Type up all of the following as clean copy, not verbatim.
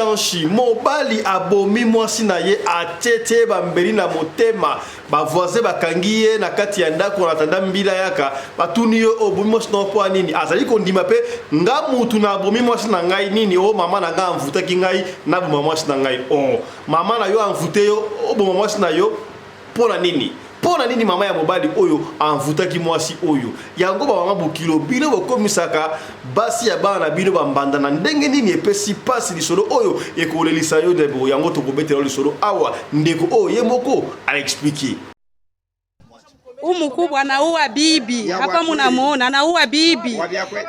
Kanshi, mobali abomi mwasi na ye atie bambeli na motema, ba voisin bakangi ye na kati ya ndako na tanda mbila yaka, batuni yo: obomi mwasi na yo mpo nini? Azali kondima mpe nga mutu na abomi mwasi na ngai nini? O mama na ngai amvutaki ngai naboma mwasi na ngai. O mama na yo amvute yo oboma mwasi na yo mpo na nini? Mpo na nini mama ya mobali oyo amvutaki mwasi oyo? Yango bamama bokilo, bino bokomisaka basi ya bana na bino bambanda na ndenge nini? Epesi mpasi. Lisolo oyo ekolelisa yo ndeko, yango tokobetela lisolo awa. Ndeko oyo ye moko aexpliquer. Mkubwa anaua bibi hapa, munamuona anaua bibi,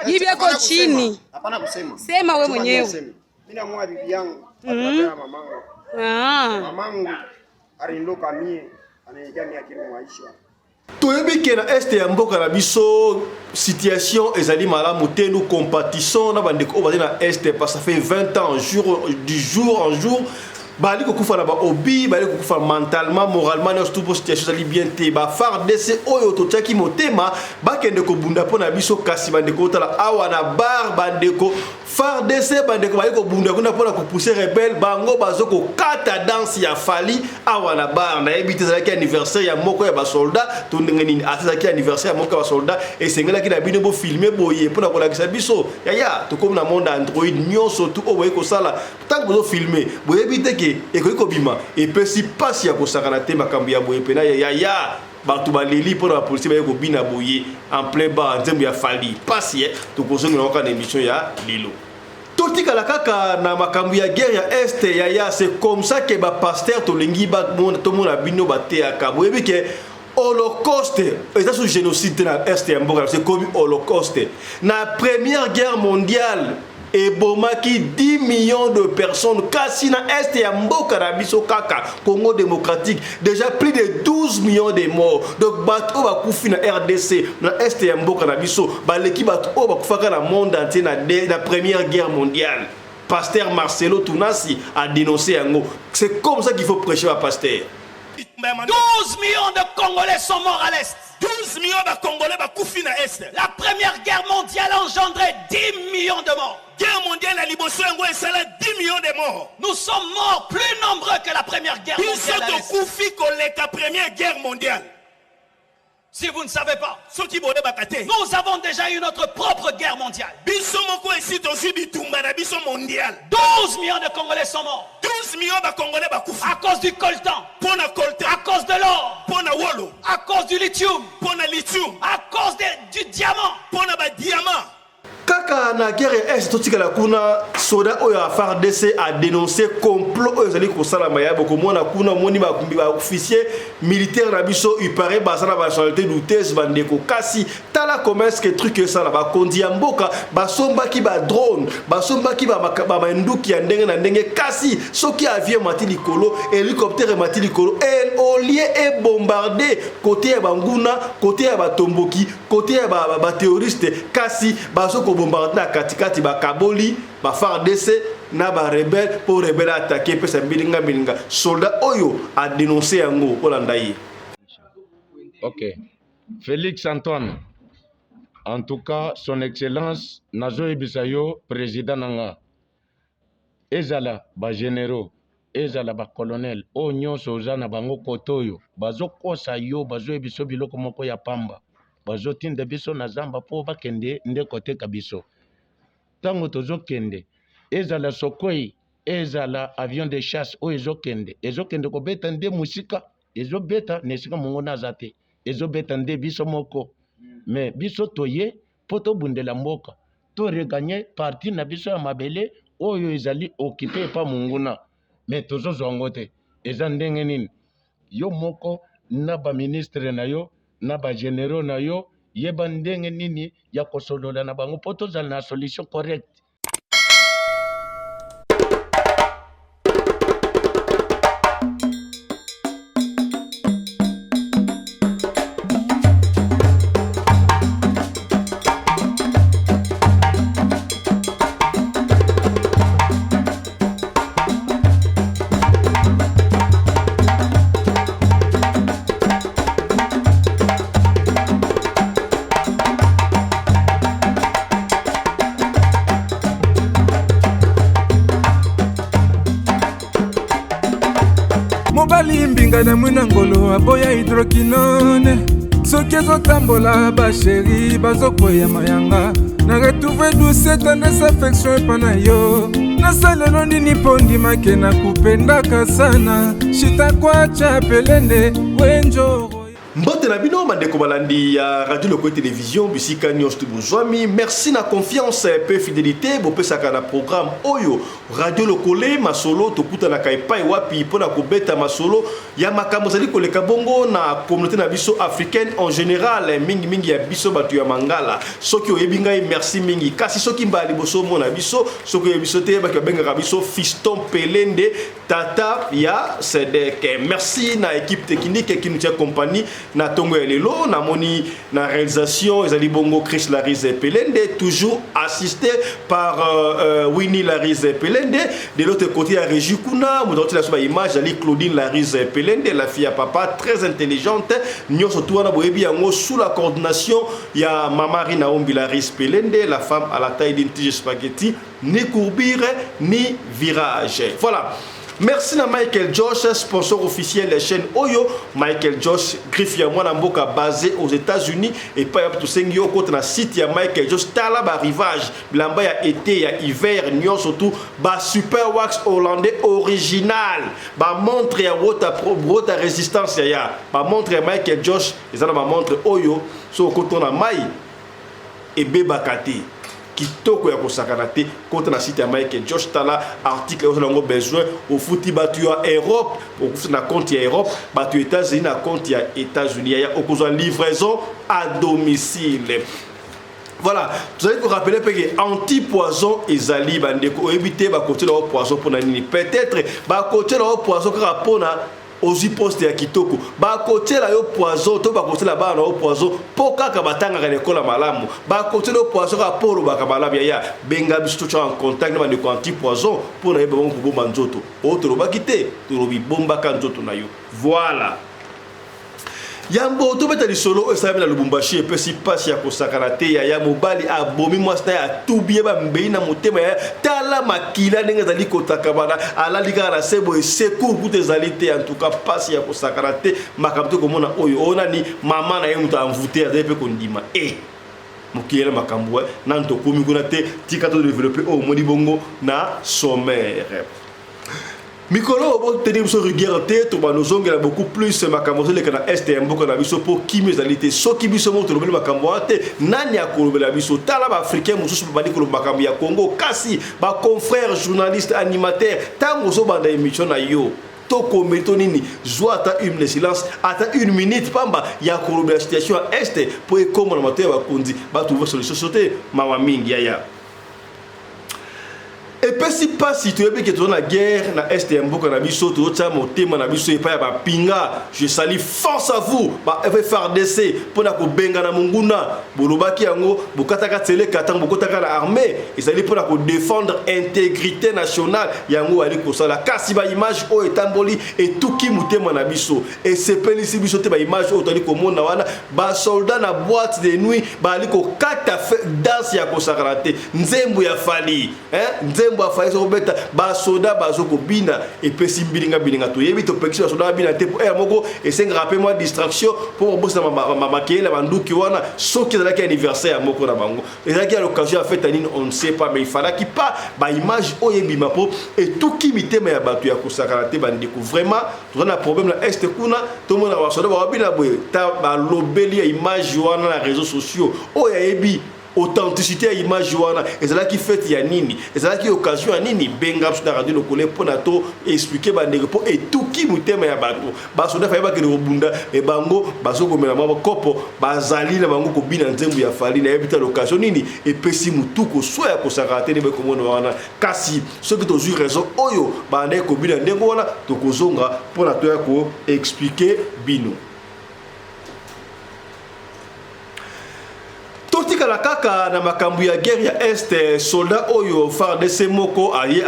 bibi eko chini. Hapana kusema. Sema we mwenyewe. Mimi namuua bibi yangu. Mm. Mamangu. Ah. Mamangu aliniloka mie, ananikia mie akili maisha. Toyebi ke na Est ya mboka na biso situation ezali malamu te. Nous compatissons na bandeko oyo bazali na Est, parce que ça fait 20 ans, jour, du jour en jour bali kokufa na baobi, bali kokufa mentalement, moralement, nyonso tout, mpo situation ezali bien te. Ba FARDC oyo totiaki motema bakende kobunda mpo na biso, kasi bandeko, otala awa na bar, bandeko FARDC, bandeko bali kobunda kuna mpona kopousser rebelle, bango bazo kokata danse ya Fally awa na bar. Nayebi te ezalaki anniversaire ya moko ya basoldat to ndenge nini. Ata ezalaki anniversaire ya moko ya basoldat, esengelaki na bino bofilmer boye mpona kolakisa biso? Yaya, tokomi na monde Android, nyonso tu oyo boye kosala ntango bozofilmer, boyebi te ke ekoki kobima. Epesi mpasi ya kosakana te makambo ya boye mpena. Yaya, bato baleli mpona bapolisier baye kobina boye en plein bar, nzembo ya Fally. Pasi e tokozongela kaka na émission ya lelo. Totikala kaka na makambo ya guerre ya Est. Yaya, c'est comme ça ke bapasteur tolingi tomona bino bateyaka. Boyebi ke holocauste eza sous génocide te na Est ya mboka, c'est comme holocauste na Première Guerre mondiale, ebomaki 10 millions de personnes. Kasi na Est ya mboka na biso kaka, Congo démocratique, déjà plus de 12 millions de morts. Donc bato oyo bakufi na RDC, na Est ya mboka na biso, baleki bato oyo bakufaka na monde entier na Première Guerre mondiale. Pasteur Marcelo Tunasi a dénoncé yango. C'est comme ça qu'il faut prêcher, bapasteur. 12 millions de Congolais sont morts à l'Est. 12 millions de Congolais bakufi na Est. La Première Guerre mondiale a engendré 10 millions de morts. Guerre mondiale ya liboso yango esala 10 millions de morts. Nous sommes morts plus nombreux que la Première Guerre Biso mondiale à l'Est. Tokufi koleka Première Guerre mondiale. Si vous ne savez pas, Soki boyebaka te, nous avons déjà eu notre propre guerre mondiale. Biso moko esi tozwi bitumba na biso mondial. 12 millions de Congolais sont morts 12 millions bacongolais bakufi à cause du coltan, mpo na coltan, à cause de l'or, mpo na wolo, à cause du lithium, mpo na lithium, à cause du diamant. Mpo na badiamant. Kaka na guerre ya Est, totikala kuna. Soda oyo ya FARDC adénonce complot oyo ezali kosalama ya bokomona kuna. Omoni baofficier militaire na biso upare baza na banationalité douteuse, bandeko. Kasi tala comment est ce que truc esala. Bakonzi ya mboka basombaki badrone, basombaki bamanduki ya ndenge na ndenge, kasi soki avion emati likolo, hélicoptère emati likolo, au lieu ebombarde côté ya banguna, côté ya batomboki, côté ya baterroriste, kasi bazo kobombarde na katikati. Bakaboli baFARDC na barebelle mpo rebelle attaque, epesa mbilinga mbilinga. Soldat oyo adénonce yango, olanda ye. Ok. Félix Antoine, en tout cas, son excellence, nazoyebisa yo, président nanga, ezala bagénéraux, ezala bacolonel, oyo nyonso oza na bango kote oyo bazokosa yo, bazoyebisa yo biloko moko ya pamba, bazotinda biso na zamba mpo bakende nde koteka biso. Ntango tozokende, ezala Sukhoi, ezala avion de chasse oyo ezokende, ezokende kobeta nde mosika, ezobeta na esika mongo naza te, ezobeta nde biso moko. Me biso toye mpo tobundela mboka, to regagner partie na biso ya mabele oyo ezali occupé epa monguna, me tozozwa yango te. Eza ndenge nini? Yo moko na baministre na yo na bagénéraux na yo, yeba ndenge nini ya kosolola na bango mpo tozala na solution correcte. Mobali mbinga na mwina ngolo aboya hydroquinone. Soki ezotambola basheri bazokweya mayanga. Na retrouve douce tendresse affection epa na yo. Nasalelo nini mpo ndimake na kupendaka sana. Shitakwacha pelende wenjoro. Mbote na bino bandeko balandi ya Radio Lokole Television bisika nyonso to bozwami. Merci na confiance pe fidelité bopesaka na programme oyo Radio Lokole masolo. Tokutanaka epai wapi mpo na kobeta masolo ya makambo ezali koleka bongo na communauté na biso africaine en général, mingimingi ya biso bato ya Mangala. Soki oyebi ngai, merci mingi, kasi soki mbala liboso omona biso, soki oyebi biso te, yebaki babengaka biso Fiston Pelende, tata ya Sedek. Merci na équipe technique qui nous tient compagnie na tongo ya lelo. Namoni na réalisation ezali bongo Chris Larise Pelende, toujours assisté par Winnie Larise Pelende. De l'autre côté ya régie kuna, moto akotiela biso baimage ezali Claudine Larise Pelende, la fille ya papa, très intelligente. Nyonso tu wana boyebi yango sous la coordination ya Mama Rina Ombi Larise Pelende, la femme à la taille d'une tige spaghetti, ni courbure ni virage. Voilà. Merci na Michael Josh, sponsor officiel ya chaîne oyo. Michael Josh, griffe ya mwana mboka basé aux États-Unis. Epai ya tosengi yo okota na site ya Michael Josh, tala ba rivage, bilamba ya été, ya hiver, nyonso tu, ba super wax hollandais original, ba montre ya water resistance ya ba montre ya Michael Josh, eza na ba montre oyo so okota na mai ebebaka te, kitoko ya kosakana te. Kota na site ya Mike Josh, tala article oyo yango besoin. Ofuti bato ya Europe, okofuta na compte ya Europe, bato ya États-Unis na compte ya États-Unis. Yaya, okozwa livraison à domicile. Voilà, tozali korappeler mpe ke anti poison ezali. Bandeko, oyebi te bakotiela yo poison mpona nini. Peut-être bakotiela yo poison kaka mpona ozwi poste ya kitoko, bakotiela yo poison to bakotiela bana na yo poison mpo kaka batangaka na ekola malamu, bakotiela yo poison kaka mpo olobaka malamu. Yaya, benga biso, totya en contact na bandeko anti poison mpo na yeba bango kobomba nzoto. Oyo tolobaki te, tolobi bombaka nzoto na yo. Voilà. Yambo tobeta lisolo oyo esalami na Lubumbashi, epesi mpasi ya kosakana te. Yaya, mobali abomi mwasi na ye, atubi ye bambei na motema. Yaya, tala makila ndenge ezali kotakabana, alali kaka na se boye, secours kuta ezali te. En tout cas, mpasi ya kosakana te makambo te komona oyo. Oyo nani? Mama na ye moto amvute, azali mpe kondima e mokili na makambo nanu tokomi kuna te. Tika todévelopper oyo omoni bongo na sommaire. Mikolo oyo boteni biso rigueur te, tobanda ozongela beaucoup plus makambo ozoleka na est ya mboka na biso, mpo kimia ezali te. Soki biso moko tolobeli makambo wana te, nani akolobela biso? Tala baafricain mosusu babandi koloba makambo ya Congo. Kasi baconfrère journaliste, animateur, ntango ozobanda émission na yo, tokomeli to nini, zwa ata une silence, ata une minute pamba ya kolobela situation ya est, mpo ekóma na mato ya bakonzi, batrouve solution. So te, mawa mingi yaya, epesi mpasi. Toyebi ke toza na guerre na est ya mboka na biso, tozotia motema na biso epai ya bapinga. Je salue, force à vous ba FARDC, mpona kobengana monguna. Bolobaki yango, bokataka tseleka ntango bokotaka na armée, ezali mpona kodéfendre intégrité nationale. Yango bali kosala, kasi baimage oyo etamboli etuki motema na biso, esepelisi biso te. Baimage oyo tozali komona wana, basoldat na boîte de nuit bali kokata danse ya kosakana te, nzembo ya Fally, nzembo ya Fally sokobeta, basoda bazokobina, epesi mbilinga mbilinga. Toyebi topekisi basoda babina te, po ere moko esengaka mpe mwa distraction mpo kobosana makeyele ya banduki wana. Soki ezalaki anniversaire ya moko na bango, ezalaki ya l'occasion ya fête nini, on ne sait pas, mais il fallaki pas baimage oyo ebima, mpo etuki mitema ya bato ya kosakana te. Bandeko, vraiment toza na problème na est kuna. Tomonaka basoda bawabina boye, ta balobeli ya image wana na réseaux sociaux. Oyo ayebi authenticité ya image wana, ezalaki fête ya nini, ezalaki occasion ya nini, benga biso na Radio Lokole mpona to expliquer bandeko, mpo etuki motema ya bato. Basoda faye bakende kobunda, e bango bazokomela mwa kopo, bazali na bango kobina nzembo ya Fally. Nayebi te l'occasion nini, epesi motu koswa ya kosakana te nde bekomona wana. Kasi soki tozwi raison oyo bandaki kobina ndenge wana, tokozonga mpona toya koexpliquer bino. Totikala kaka na makambo ya guerre ya est. Soldat oyo FARDC moko aye,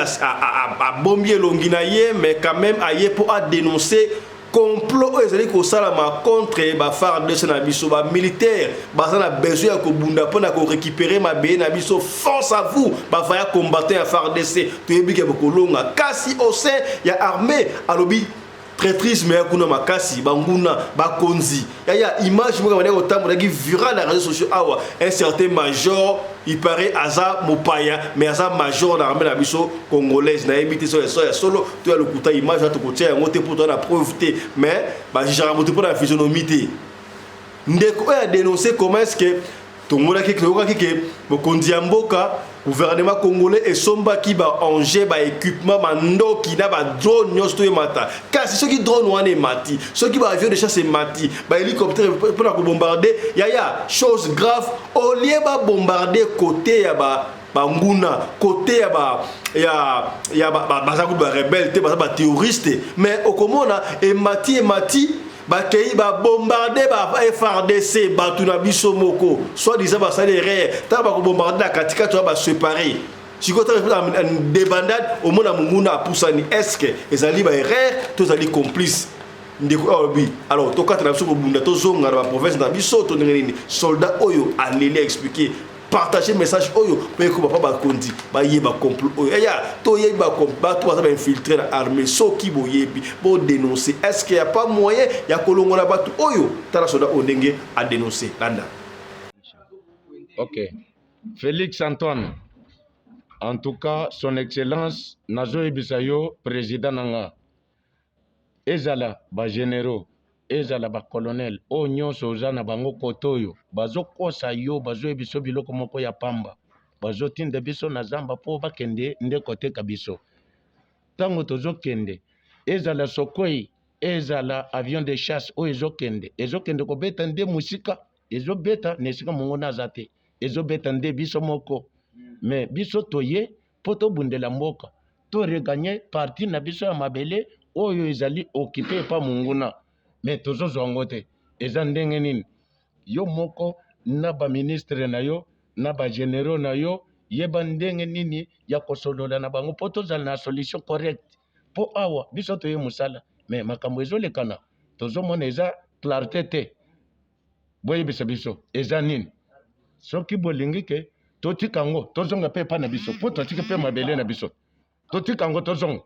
abombi elongi na ye, mais quand même aye mpo adénoncer complot oyo ezali kosalama contre baFARDC na biso. Bamilitaire baza na besoin ya kobunda mpona korécupérer mabele na biso. Force à vous, bavaillants combattant ya FARDC, toyebi ke bokolonga. Kasi au sein ya armée, alobi Traîtrisme ya kuna makasi, banguna, bakonzi. Yaya image moko bandaki kotambolaki viral na réseaux sociaux awa, un certain major, il paraît aza mopaya mais aza major na armée na biso congolaise. Nayebi te so ya solo to ya lokuta. Image wana tokotia yango te mpo toza na preuve te, mais bajugeaka moto mpo na physionomie te. Ndeko oyo adénonce comment est ce que tomonaki, toyokaki ke mokonzi ya mboka, gouvernement congolais esombaki baengin, baéquipement, bandoki na badrone nyonso to emata. Kasi soki drone wana emati, soki baavion de chasse emati, bahélicoptère mpona kobombarde, yaya, chose grave, au lieu babombarde côté ya ba banguna, côté ya ba ya ya baza kutu barebelle te, baza baterroriste, mais okomona emati, emati, bakei babombarde ba FARDC, bato na biso moko, soit disant basali erreur. Ntango bakobombarde na katikati wana, basepare. Sikoyo ntango débandade, omona monguna apusani. Est ce que ezali baerreur to ezali complice? Ndeko oyo alobi: alors tokata na biso kobunda, tozonga na baprovince na biso to ndenge nini? Soldat oyo aleli, expliqué. Partager message oyo mpe ekoma mpa bakonzi, bayeba complot oyo. Eya, toyebi bato baza bainfiltré na armée. Soki boyebi, bodénonce. Est ce que ya pas moyen ya kolongola bato oyo? Tala soldat oyo ndenge adénonce, landa. Ok, Félix Antoine, en tout cas, son excellence, nazoyebisa yo, président na nga, ezala bagénéraux, ezala bacolonel, oyo nyonso oza na bango kote oyo bazokosa yo, bazoyebisa biloko moko ya pamba, bazotinda biso na zamba mpo bakende nde koteka biso. Ntango tozokende, ezala Sukhoi, ezala avion de chasse oyo ezokende, ezokende kobeta nde mosika, ezobeta na esika monguna aza te, ezobeta nde biso moko. Me biso toye mpo tobundela mboka, to regagner partie na biso ya mabele oyo ezali occupé epa monguna, me tozozwa yango te. Eza ndenge nini? Yo moko na baministre na yo na bagénéraux na yo, yeba ndenge nini ya kosolola na bango mpo tozala na solution correcte, mpo awa biso toye mosala, me makambo ezolekana, tozomona eza clarté te. Boyebisa biso eza nini. Soki bolingi ke totika yango, tozonga mpe epa na biso, mpo totiki mpe mabele na biso, totika yango, tozonga,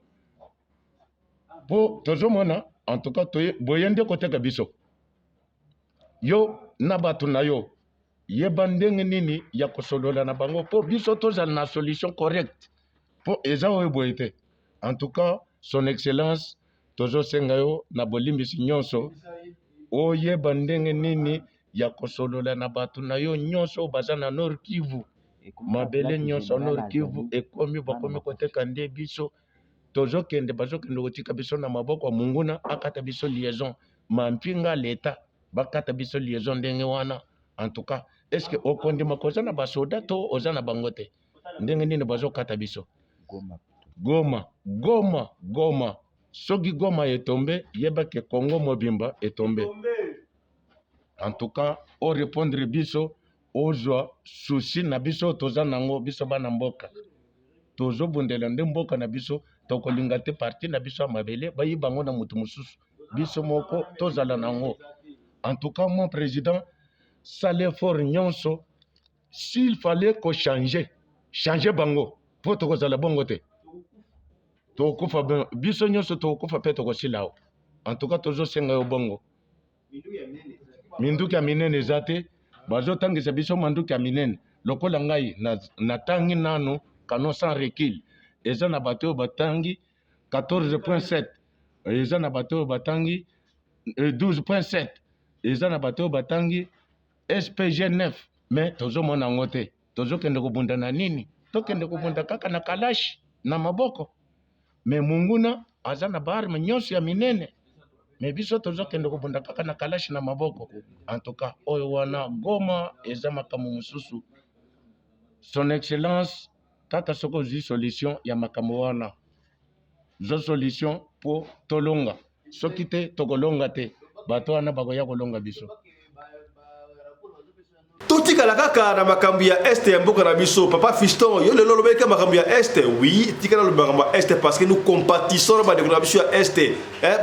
mpo tozomona en tout cas boye nde koteka biso. Yo na bato na yo, yeba ndenge nini ya kosolola na bango mpo biso tozala na solution correcte, mpo eza oyo boye te. En tout cas, son excellence, tozosenga yo na bolimbisi nyonso, oyeba ndenge nini ya kosolola na bato na yo nyonso oyo baza na Nord Kivu. Mabele nyonso ya Nord Kivu ekomi, bakomi koteka nde biso. Tozokende, bazokende kotika biso na maboko ya monguna, akata biso liaison. Mampinga leta bakata biso liaison ndenge wana. En tout cas, est ce que okondima koza na basoda to oza na bango te? Ndenge nini bazokata biso? Goma, Goma, Goma, soki Goma etombe, yeba ke Congo mobimba etombe. En tout cas, orépondre biso, ozwa souci na biso toza nango. Biso bana mboka tozobundela nde mboka na biso. Tokolinga te partie na biso ya mabele bayiba yango na moto mosusu, biso moko tozala nango. En tout cas, mon président, sala effort nyonso. S'il fallait kochange, change bango, mpo tokozala bongo te, tokokufa biso nyonso, tokokufa mpe tokosila awa. En tout cas, tozosenga yo bongo. Minduki ya minene eza te, bazotangisa biso manduki ya minene. Lokola ngai natangi nano canon sans recul, eza na bato oyo batangi 14.7, eza na bato oyo batangi 12.7, eza na bato oyo batangi SPG 9, me tozomona yango te. Tozokende kobunda na nini? Tokende kobunda kaka na kalashi na maboko, me monguna aza na baarme nyonso ya minene, me biso tozokende kobunda kaka na kalashi na maboko. En tout cas, oyo wana Goma eza makambo mosusu. Son excellence, kaka soki ozwi solution ya makambo wana, zwa solution mpo tolonga. Soki te, tokolonga te, bato wana bakoya kolonga biso. Totikala kaka na makambo ya Est ya mboka na biso. Papa Fiston, yo lelo olobaki kaka makambo ya Est. Oui, tikala loba makambo ya Est parce que nous compatissons na bandeko na biso ya Est. Eh,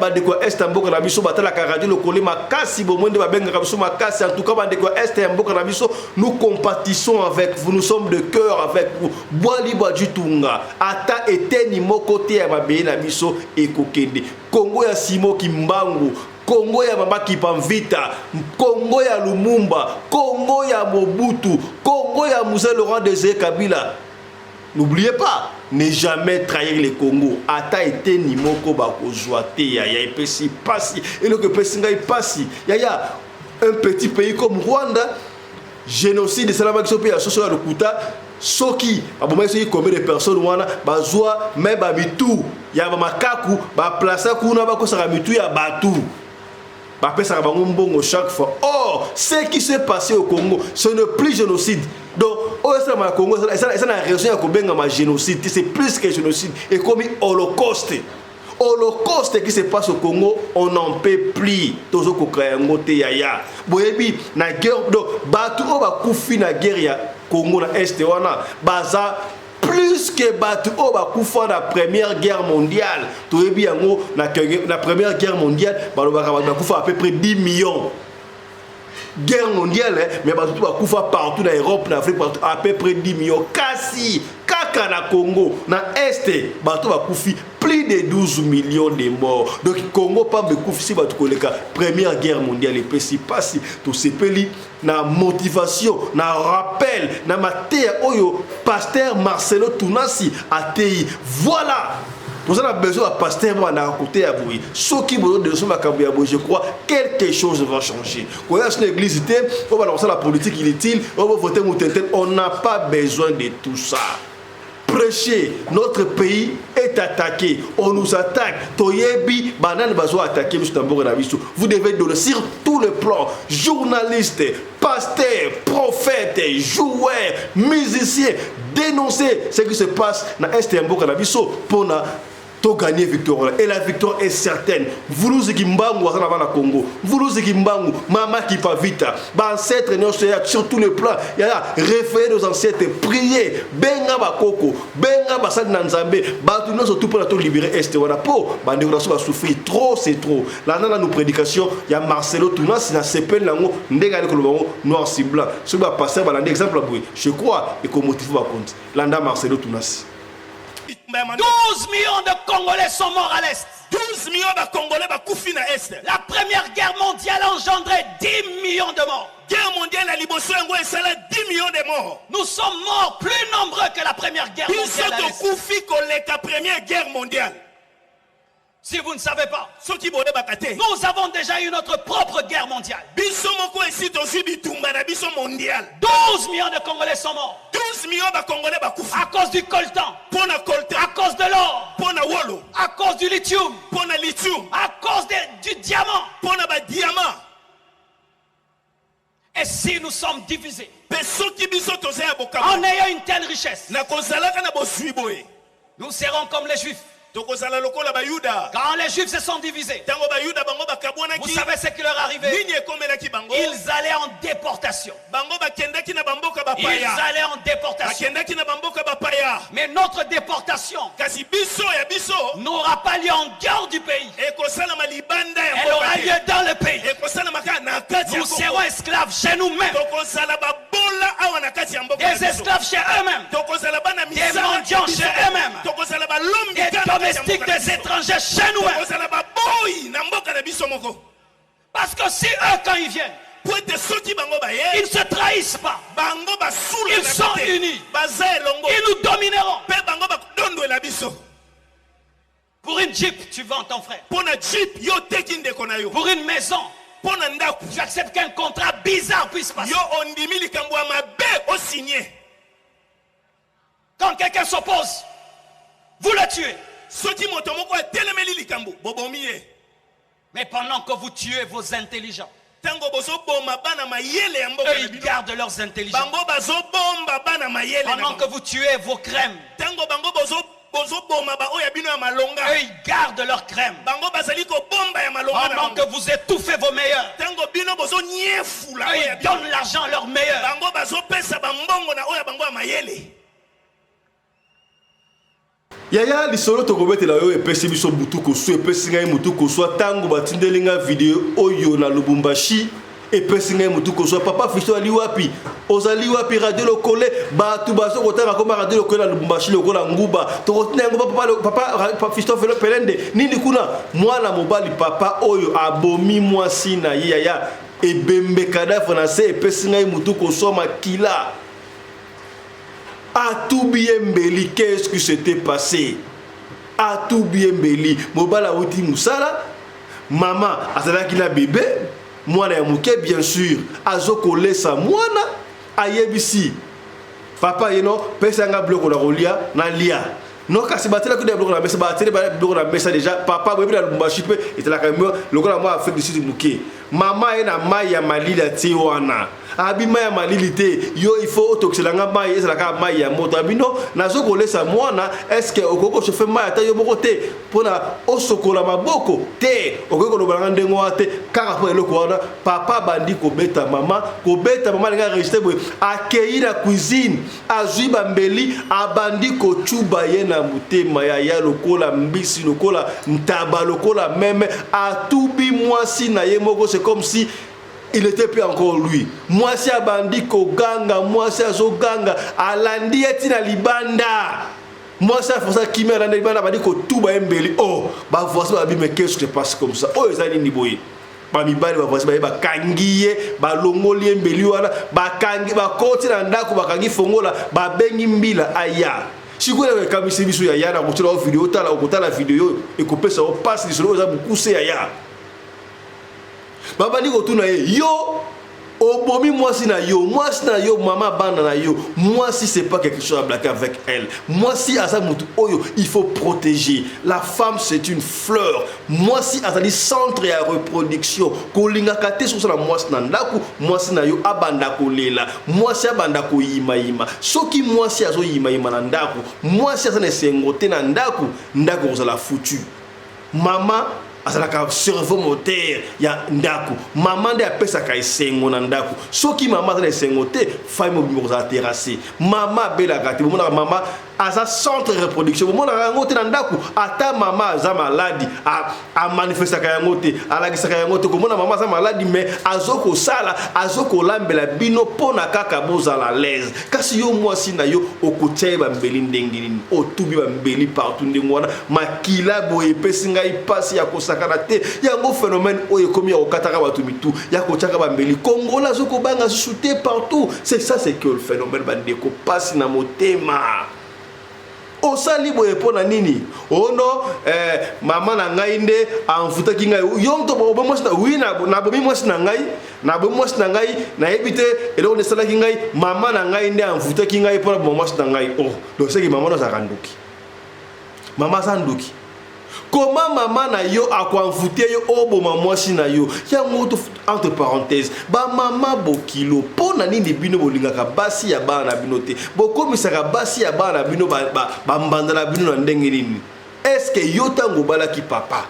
bandeko ya Est ya mboka na biso batalaka radio lokole makasi, bomoi nde babengaka biso makasi. En tout cas, bandeko ya Est ya mboka na biso, nous compatissons avec vous, nous sommes de cœur avec vous. Bwali bwa Jitunga, ata eteni moko te ya mabele na biso ekokende. Congo ya Simon Kimbangu, Congo ya mama Kipamvita, Congo ya Lumumba, Congo ya Mobutu, Congo ya Mzee Laurent Désiré Kabila. N'oubliez pas, ne jamais trahir le Congo. Ata eteni moko bakozwa te yaya epesi pasi. Eloko epesi ngai pasi. Yaya, un petit pays comme Rwanda, génocide esalamaki so mpe ya soso ya lokuta soki babomaki soki combien de personnes wana bazwa me bamitu ya bamakaku baplasa kuna bakosaka mitu ya bato bapesaka bango mbongo chaque fois. Or ce qui s'est passé au Congo, ce n'est plus génocide. Donc oyo esalama na Congo eza na raison ya kobengama génocide. C'est plus que génocide, ekomi holocauste. Holocauste qui se passe au Congo, on n'en peut plus. Tozokoka yango te yaya. Boyebi na guerre, donc bato oyo bakufi na guerre ya Congo na Est wana baza plus que bato oyo bakufa na Première Guerre mondiale. Toyebi yango, na Première Guerre mondiale balobaka bato bakufa à peu près 10 millions. Guerre mondiale, hein, mais bato bakufa partout na Europe, na Afrique, partout, à peu près 10 millions. Kasi kaka na Congo, na Est, bato bakufi plus de 12 millions de morts. Donc Congo pamba ekufisi bato koleka Première Guerre mondiale. Epesi pasi. Tosepeli na motivation, na rappel, na mateya oyo pasteur Marcelo Tunasi atei. Voilà, toza na besoin ya pasteur babandaka koteya boye. Soki bozodeso makambo ya boye, je crois quelque chose va changer. Koya so na église te oyo banda kosala politique inutile oyo bovote motentel. On n'a pas besoin de tout ça. Prêcher, notre pays est attaqué, on nous attaque. Toyebi banani bazo attaquer biso na mboka na biso. Vous devez donner sur tout le plan, journaliste, pasteur, prophète, joueur, musicien, dénoncer ce qui se passe na Est ya mboka na biso mpona to gagner victoire. Et la victoire est certaine. Mvuluzi Kimbangu aza na bana Congo. Mvuluzi Kimbangu, mama Kipavita, baancêtre nyonso ya sur tout le plan ya référer nos ancêtres, prier, benga bakoko, benga basali na Nzambe, bato nyonso tout mpona tolibérer Est wana, mpo bandeko na biso basouffrir trop, c'est trop. Landa nanu prédication ya Marcelo Tunasi na sepeli nango ndenge ali koloba yango noir sur blanc. Soki bapasteur balandi exemple ya boye, je crois ekomotive bakonzi. Landa Marcelo Tunasi. 12 millions de Congolais sont morts à l'Est. 12 millions de Congolais bakufi na Est. La Première Guerre mondiale a engendré 10 millions de morts. Guerre mondiale ya liboso yango esala 10 millions de morts. Nous sommes morts plus nombreux que la Première Guerre Biso mondiale à l'Est. Tokufi koleka Première Guerre mondiale. Si vous ne savez pas, Soki boyebaka te, nous avons déjà eu notre propre guerre mondiale. Biso moko esi tozwi bitumba na biso mondial. 12 millions de Congolais sont morts 12 millions bacongolais bakufi à cause du coltan, mpo na coltan, à cause de l'or, mpo na wolo, à cause du lithium, mpo na lithium, à cause du diamant. Mpo na badiamant. Et si nous sommes divisés, Mpe soki biso toza ya bokabwana, en ayant une telle richesse, na kozalaka na bozwi boye, nous serons comme les Juifs. Tokozala lokola Bayuda. Quand les Juifs se sont divisés, Ntango Bayuda bango vous bakabwanaki, savez ce qui leur arrivait? Nini ekomelaki bango? Ils allaient en déportation. Bango bakendaki na bamboka Ils bapaya. allaient en déportation. Bakendaki na bamboka bapaya. Mais notre déportation Kasi biso ya biso n'aura pas lieu en dehors du pays. Ekosalama libanda ya Elle mboka aura te. lieu dans le pays. Ekosalama kaka na kati ya Nous Kongo. serons esclaves chez nous-mêmes. Tokozala babola awa na kati ya mboka na Des biso. esclaves chez eux-mêmes. Tokozala bana Des misala mendiants biso. chez eux-mêmes. Tokozala balombi Des kaka na kati ya domestiques, mboka na des biso. étrangers chez nous-mêmes. Tokozala baboyi na mboka na biso moko. Parce que si eux, quand ils viennent, Po ete soki bango baye, ils ne se trahissent pas. Bango basula Ils sont unis. baza elongo. Ils nous domineront. Mpe bango bakondwela biso. Pour une jeep, tu vends ton frère. Mpo na jeep yo oteki ndeko na yo. Pour une maison, Mpo na ndako, tu acceptes qu'un contrat bizarre puisse passer. Yo ondimi likambo ya mabe osigne. Quand quelqu'un s'oppose, vous le tuez. Soki moto moko atelemeli likambo, bobomi ye. Mais pendant que vous tuez vos intelligents, Ntango bozoboma bana mayele ya mboka eux, na ils bino, gardent leurs intelligences. Bango bazobomba bana mayele na Pendant que bango. vous tuez vos crèmes, Ntango bango bozo Bozoboma baoyo ya bino ya malonga. Eux, ils gardent leur crème. Bango bazali kobomba ya malonga na Pendant bango. que vous étouffez vos meilleurs, Ntango bino bozonyefula eux, oyo ya ils bino, donnent l'argent à leurs meilleurs. Bango bazopesa bambongo na oyo ya bango ya mayele. Yaya, lisolo tokobetela oyo epesi biso butu koswa, epesi ngai mutu koswa. Ntango batindeli ngai video oyo na Lubumbashi, epesi ngai mutu koswa. Papa Fisto ali wapi? Ozali wapi? Radio Lokole, bato bazo kotanga koma Radio Lokole na Lubumbashi lokola nguba. Tokotina yango papa, papa Fisto Felo Pelende nini kuna. Mwana mobali, papa oyo abomi mwasi na ye. Yaya, ebembe, cadavre na se, epesi ngai mutu koswa, makila atubi ye mbeli. Qu'est-ce qui s'était passé? Atubi ye mbeli. Mobali awuti mosala, mama azalaki na bebe, mwana ya moke. Bien sûr, azokolesa mwana. Ayebisi papa ye: "No, pesa nga biloko na kolia, nalia." No, kasi batielaki biloko na mesa, batieli biloko na mesa déjà. Papa, boyebi na Lubumbashi mpe etalaka lokola mwa Afrique du Sud moke. Mama ye na mai ya malili atie wana. Abi mai ya malili te, yo il faut otokisela nga mai, ezalaka mai ya moto. Abi: "No, nazo kolesa mwana, est-ce okoki kochauffer mai ata yo moko te mpona osokola maboko te? Okoki koloba nanga ndenge wana te." Kaka mpo eloko wana, papa bandi kobeta mama, kobeta mama. Alingi arésister boye, akei na cuisine, azwi bambeli, abandi kotuba ye na motema. Ya lokola mbisi, lokola ntaba, lokola meme, atubi mwasi na ye moko. C'est comme si il était plus encore lui. Mwasi abandi koganga, mwasi azoganga, alandi ye ntina libanda. Mwasi aforcer kimia, alandi libanda, abandi kotuba ye mbeli. Oh, bavoisin babi: "Mais qu'est-ce qui se passe comme ça? Oyo eza nini boye?" Bamibali, bavoisin baye, bakangi ye, balongoli ye mbeli wana, bakangi, bakoti na ndako, bakangi fongola, babengi mbila aya. Sikoyo ekamisi biso, yaya, na kotiela o video. Tala, okotala video oyo ekopesa o pasi. Lisolo oyo eza mokuse, yaya. Babandi kotuna ye: "Yo obomi mwasi na yo, mwasi na yo, mama bana na yo." Mwasi, c'est pas quelque chose à blaguer avec elle. Mwasi aza motu oyo il faut protéger. La femme, c'est une fleur. Mwasi azali centre ya reproduction. Kolingaka te soki osala mwasi na ndako, mwasi na yo abanda kolela, mwasi abanda koyimayima. Soki mwasi azoyimayima na ndako, mwasi aza na esengo te na ndako, ndako kozala foutu. Mama azalaka cerveau moteur ya ndako. Mama nde apesaka esengo na ndako. Soki mama aza na esengo te, famille mobimba kozala terrasse. Mama abelaka te. Bomonaka mama aza centre reproduction, bomonaka yango te na ndako. Ata mama aza maladi, amanifestaka yango te, alakisaka yango te. Komona mama aza maladi, mais azokosala, azokolambela bino mpo na kaka bozala l'aise. Kasi yo, mwasi na yo, okotia ye bambeli ndenge nini? Otubi bambeli partout ndenge wana, makila boye. Epesi ngai mpasi ya kosakana te. Yango phénomène oyo ekomi ya kokataka bato mitu, ya kotiaka bambeli. Kongola azokobanga susu te partout. C'est ça, c'est que le phénomène, bandeko, mpasi na motema. Osali boye mpo na nini? Ono mama na ngai nde amfutaki ngai. Yo moto obomi mwasi na wi, nabomi mwasi na ngai, nabomi mwasi na ngai, nayebi te eloko nde esalaki ngai. Mama na ngai nde amfutaki ngai mpo na boma mwasi na ngai. Oh, donc seki mama no azalaka ndoki? Mama aza ndoki? Koma mama na yo akoenvoûter yo oboma mwasi na yo? Yango to, entre parenthèse, bamama bokilo, mpo na nini bino bolingaka basi ya bana na bino te? Bokomisaka basi ya bana na bino bambanda na bino na ndenge nini? Est-ce yo, ntango obalaki papa,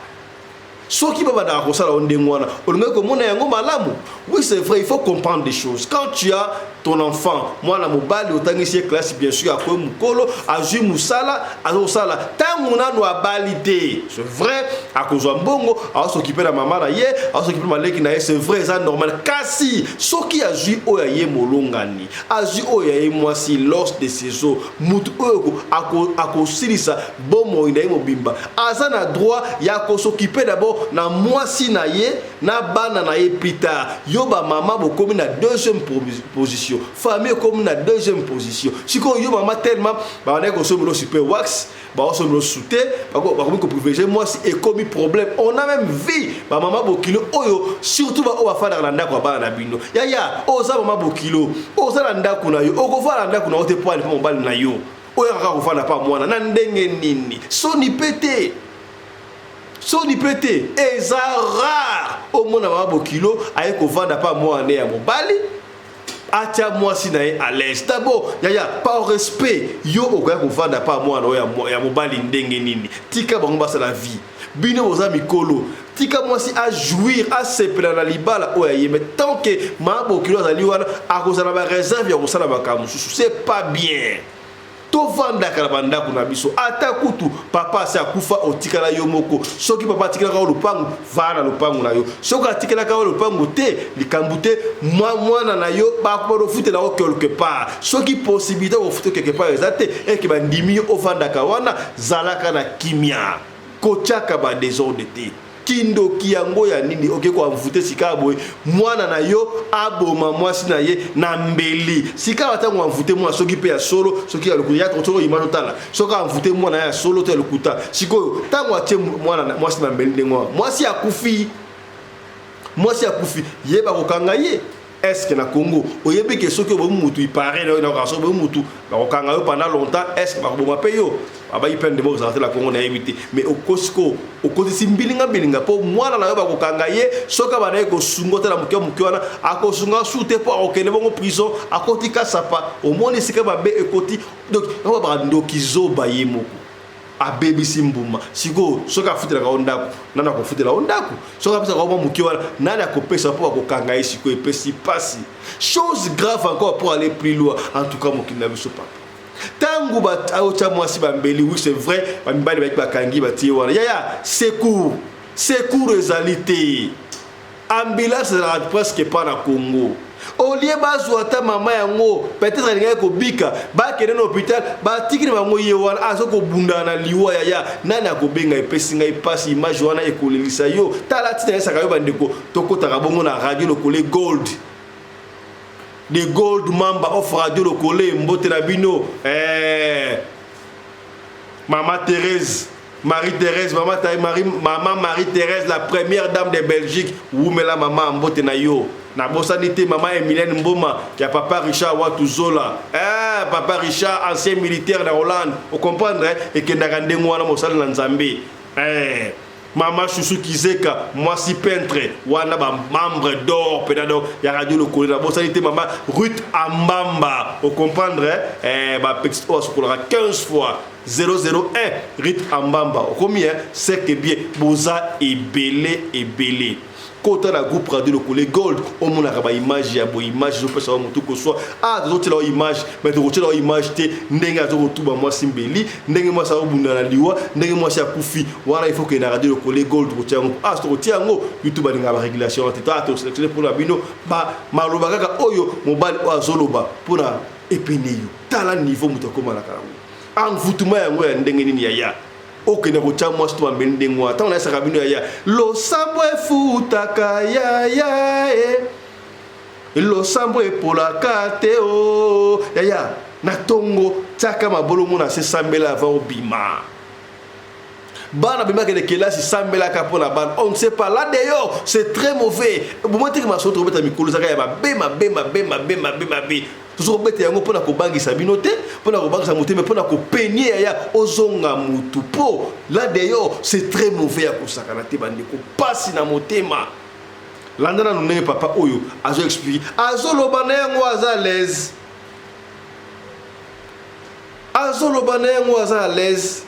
soki babandaka kosala yo ndenge wana, olingaki komona yango malamu? Oui, c'est vrai, il faut comprendre des choses. Quand tu as ton enfant, mwana mobali, otangisi ye classe, bien sûr, akoyi mokolo, azwi mosala, azokosala. Ntango nano abali te, c'est vrai, akozwa mbongo, azosokipe na mama na ye, azosokipe na maleki na ye. C'est vrai, eza normal. Kasi soki azwi oyo aye molongani, azwi oyo aye mwasi, l'os de ses os, mutu oyo akosilisa bomoi na ye mobimba, aza na droit ya kosokipe d'abord na mwasi na ye, na bana na ye plus tard. Yo bamama bokomi na deuxième position, famille ekomi na deuxième position. Sikoyo yo mama, tellement babandaki kosomela super wax, baosomela sute, bakomi koprivilégier mwasi, ekomi problème. On a même vu bamama bokilo oyo, surtout baoyo bafandaka na ndako ya bana na bino. Yaya, oza mama bokilo, oza na ndako na yo, okofanda na ndako na yo te po ani mpo mobali na yo oyo kaka kofanda pa mwana na ndenge nini? Soni mpe te, soni mpe te. Eza rare omona mama bokilo aye kovanda pa mwana ya mobali. Atia mwasi na ye à l'aise. D'abord, yaya, par respect, yo okoya kovanda pa mwana oyo ya mobali ndenge nini? Tika bango basala vie. Bino boza mikolo. Tika mwasi a jouir, asepela na libala oyo aye. Mais tant que mabokilo azali wana, akozala ba réserve ya kosala makambo mosusu. C'est pas bien. Tovandaka na bandako na biso, ata kutu papa asi akufa, otikala yo moko. Soki papa atikelaka yo lopango, vaa na lopango na yo. Soki atikelaka yo lopango te, likambo te, mwana na yo bakofutela yo quelque part. Soki possibilité kofuta quelque part eza te, eke bandimi yo ovandaka wana, zalaka na kimia, kotiaka ba désordre te. Kindoki yango ya nini? Oke koenvoûter sika boye mwana na yo aboma mwasi na ye na mbeli. Sika ntango envoûter mwana, soki mpe ya solo, soki ya lokuta, ya soki image otala, soki envoûter mwana ya solo to ya lokuta. Sikoyo ntango atie mwana mwasi na mbeli ndenge wana, mwasi akufi, mwasi akufi, ye bakokanga ye. Est-ce na Congo oyebi ke soki obomi mutu, ipare na yo na soki obomi mutu, bakokanga yo pendant longtemps? Est-ce bakoboma mpe yo? Abayi peine de mort ezalaka te na Congo, nayebi te. Mais okosiko okotisi mbilinga mbilinga mpo mwana na yo bakokanga ye. Soki abandaki kosunga otala moke moke wana, akosunga su te mpo akokende bongo prison, akoti kasapa. Omoni esika mabe ekoti. Donc yango babaka ndoki zoba, ye moko abebisi mbuma. Sikoyo soki afutelaka yo ndako, nani akofutela yo ndako? Soki apesaka yo mwa moke wana, nani akopesa mpo akokanga ye? Sikoyo epesi pasi. Chose grave encore, pour aller plus loin, en tout cas mokili na biso, papa, ntango aotya mwasi bambeli, oui, c'est vrai, bamibali bayaki, bakangi, batie wana. Yaya, secours, secours ezali te. Ambulance ezalaka presque pas na Congo. Au lieu bazwa ata mama yango, peut-être alingaki kobika, bakende na hôpital, batiki na bango ye wana aza kobundana na liwa. Yaya, nani akobenga? Epesi ngai mpasi. Image wana ekolelisa yo. Tala ntina yesaka yo, bandeko, tokɔtaka bongo na Radio Lokole Gold, the Gold Mamba of Radio Lokole. Mbote na bino, Mama Thérèse, Marie-Thérèse, Mama, Marie, Mama Marie-Thérèse, la première dame de Belgique. Wumela mama, mbote na yo. Nabosani te mama Emilienne Mboma, ya papa Richard Watuzola. Eh, papa Richard, ancien militaire na Hollande. Vous comprenez, hein? Ekendaka ndenge wana, mosala na Nzambe. Eh, mama Chouchou Kizeka, mwasi peintre, wana ba membre d'or, pena donc ya Radio Lokole. Nabosani te mama Ruth Ambamba. Vous comprendre, hein? Eh, ba petite oyo asokolaka 15 fois. 001 Ruth Ambamba. Okomi, hein? C'est que bien boza ebele ebele. Kota na groupe Radio Lokole Gold, omonaka baimage ya boye. Image ezopesa wa motu koswa. Ah, tozotiela wa image, mais tokotiela wa image te ndenge azokotuba mwasi mbeli, ndenge mwasi azobunda na liwa, ndenge mwasi akufi wana. Il faut que na Radio Lokole Gold tokotia yango. Ah, tokotia yango. YouTube alingaka barégulation te. Ta tosélectionne mpona bino maloba kaka oyo mobali oyo azoloba mpona epene yo. Tala niveau moto akomalaka yango, envoûtement yango ya ndenge nini? Yaya, okende kotya mwasi to bambeli ndenge wana. Ntango nayesaka bino, yaya, losambo efutaka, yaya, e losambo epolaka te. O yaya, na ntongo tiaka mabolongo na se, sambela avant obima. Bana bimaki kelasi, sambelaka mpo na bana. On ne sait pas, là dehors c'est très mauvais. Bomoi teke masolo tokobeta mikolo ezaka ya mabe, mabe, mabe, mabe, mabe, mabe. Tozokobeta yango mpona kobangisa bino te, mpona kobangisa motema, mpona kopenie, yaya, ozonga mutu, mpo là dehors c'est très mauvais, ya kosakana te. Bandeko, pasi na motema. Landa nanu ndenge papa oyo azo expliquer, azoloba na yango, aza à l'aise, azoloba na yango, aza à l'aise.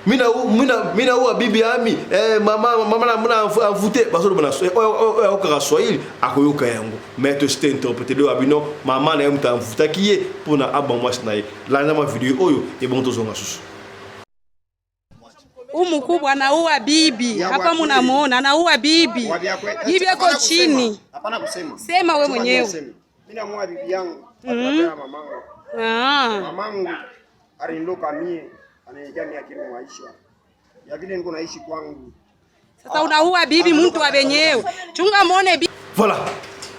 Mina mina mina uwa bibi ami, eh, mama mama na muna envoûté. Bazoloba na oyo ayokaka swahili, akoyoka yango, mais tosite interprété oyo abino mama na ye moto envoûtaki ye mpona abwa mwasi na ye. Landa mwa video oyo, ebongo tozonga susu. Mkubwa anaua bibi hapa, munamuona anaua bibi, bibi ako chini. Hapana kusema. Sema we mwenyewe. Mimi namuoa bibi yangu. Mm. Mamangu. Ah. Mamangu aliniloka mie, ananiambia mie akili maisha. Ya vile niko naishi kwangu. Sasa unaua bibi mtu wa wenyewe, chunga muone bibi. Voilà,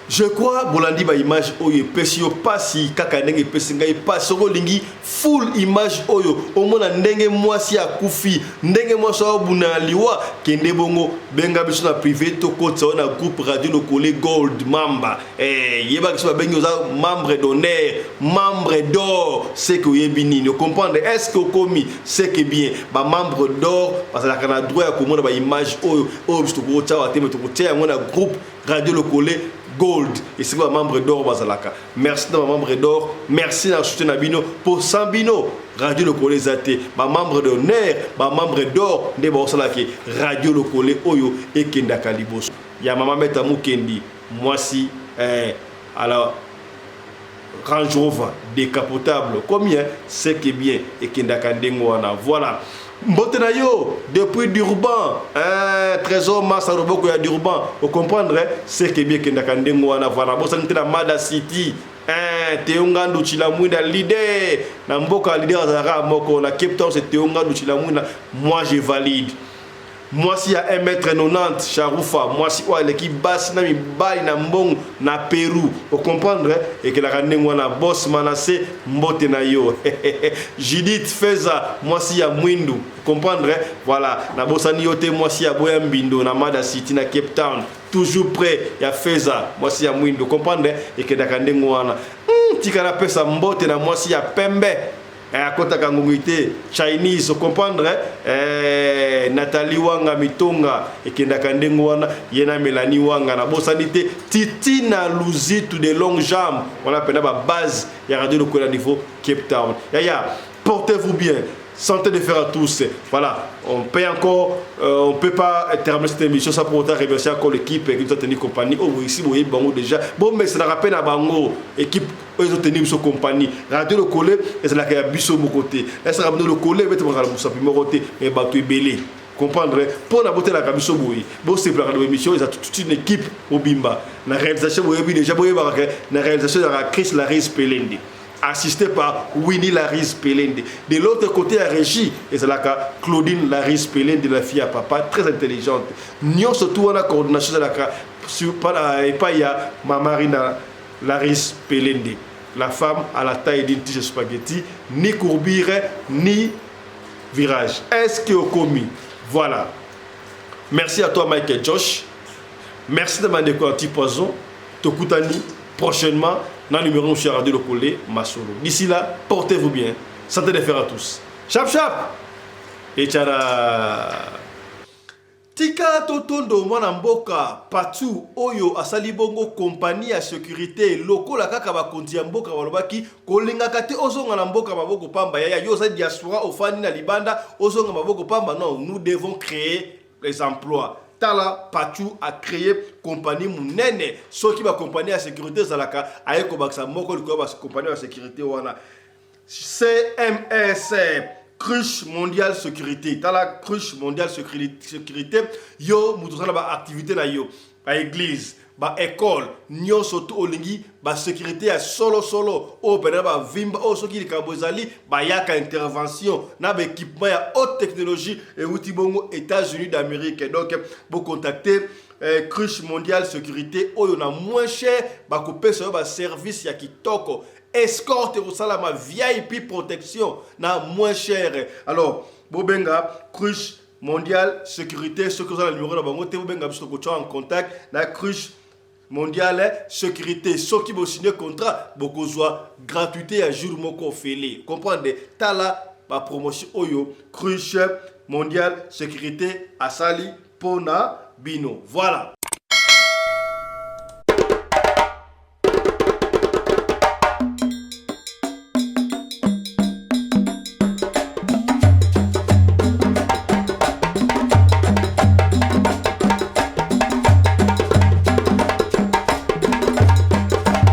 je crois bolandi baimage oyo epesi yo mpasi kaka ndenge epesi ngai mpasi. Soki olingi full image oyo, omona ndenge mwasi akufi, ndenge mwasi aobunda na liwa, kende bongo benga biso na privé, tokotisa oyo na groupe Radio Lokole Gold Mamba. Eh, yebaki so babengi oza membre d'honneur, membre d'or, c'est que oyebi nini, ocomprendre. Est ce que okomi? C'est que bien, bamembre d'or bazalaka na droit ya komona baimage oyo. Oyo biso tokotia awa te, mais tokotia yango na groupe Radio Lokole. Gold esika ba membre d'or bazalaka. Merci na ba membre d'or, merci na soutien na bino po sans bino Radio Lokole eza te. Ba membre d'honneur, ba membre d'or nde baosala ke Radio Lokole oyo ekendaka liboso. Ya mama Meta Mukendi mwasi eh, ala Range Rover décapotable combien c'est que bien ekendaka ndenge wana voilà mbote na yo depuis Durban hein, Trésor Massa loboko ya Durban o comprendre c'est que bien ekendaka ndenge wana voilà bosani te na Mada City hein, Théo Ngandu Chilamwina leader na mboka leader azalaka moko na Cape Town c'est Théo Ngandu Chilamwina moi je valide Mwasi ya 1m90 Sharufa, mwasi oyo aleki basi na mibali na mbongo na Peru. O comprendre ekelaka ndenge wana boss Manasse mbote na yo. Judith Feza, mwasi ya mwindu. Comprendre voilà, nabosani yo te mwasi ya boya mbindo na Mada City na Cape Town. Toujours près ya Feza, mwasi ya mwindu. Comprendre ekendaka ndenge wana. Tika napesa mbote na mwasi ya pembe. Eh, akotaka ngungi te chinese ocomprendre eh, nathalie wanga mitonga ekendaka ndenge wana ye na melanie wanga nabosani te titina luzitu de longue jambe wana mpena babase ya radio lokola niveau cape town yaya portez-vous bien santé de fer à tous. Voilà, on peut encore, on peut pas terminer cette émission sans pour autant remercier encore l'équipe qui nous a tenu compagnie. Oh, ici, vous voyez, bango déjà. Bon, mais ça rappelle à bango, équipe oyo ezo tenir biso compagnie. Radio Lokole ezalaka ya biso moko te. Esalaka bino Lokole ebetamaka na mosapi moko te, mais bato ebele. Comprendre mpo na botelaka biso boye, bosepelaka na émission, eza toute une équipe mobimba. Na réalisation boyebi déjà, boyebaka ke na réalisation ezalaka Chris Laris Pelende, assisté par Winnie Laris Pelende. De l'autre côté ya régie ezalaka Claudine Laris Pelende, la fille à papa, très intelligente. Nyonso tu wana coordination ezalaka epai ya Mama Rina Laris Pelende, la femme à la taille d'une tige spaghetti, ni courbure, ni virage. Est-ce que okomi? Voilà. Merci à toi Michael Josh. Merci de m'avoir anti-poison. Tokutani prochainement dans le numéro sur Radio Lokole Masolo. D'ici là, portez-vous bien. Santé de fer à tous. Chap chap. Et tchara. Tika totondo mwana mboka Patou oyo asali bongo compagnie ya securite lokola kaka bakonzi ya mboka balobaki kolingaka te ozonga na mboka maboko pamba yaya yo oza diaspora ofandi na libanda ozonga maboko pamba non nous devons créer les emplois tala Patou a créé compagnie munene soki ba compagnie ya securite ezalaka aye kobakisa moko likolo ya ba compagnie ya securite wana CMS Cruche Mondial Sécurité tala Cruche Mondial Sécurité yo moto oza na ba activité na yo ba église ba école nyonso to olingi ba sécurité ya solo solo oyo pena bavimba oyo soki likambo ezali bayaka intervention na ba équipement ya haute technologie euti bongo États-Unis d'Amérique donc bocontacte Cruche Mondial Sécurité oyo na moins cher bakopesa yo ba service ya kitoko escorte ekosalama VIP protection na moins cher alors bobenga Cruche Mondial Sécurité soki oza na numéro na bango te bobenga biso tokotia en contact na Cruche Mondial Sécurité soki bosigne contrat bokozwa gratuité ya jour moko ofele comprendre tala ba promotion oyo Cruche Mondial Sécurité asali pona bino voilà.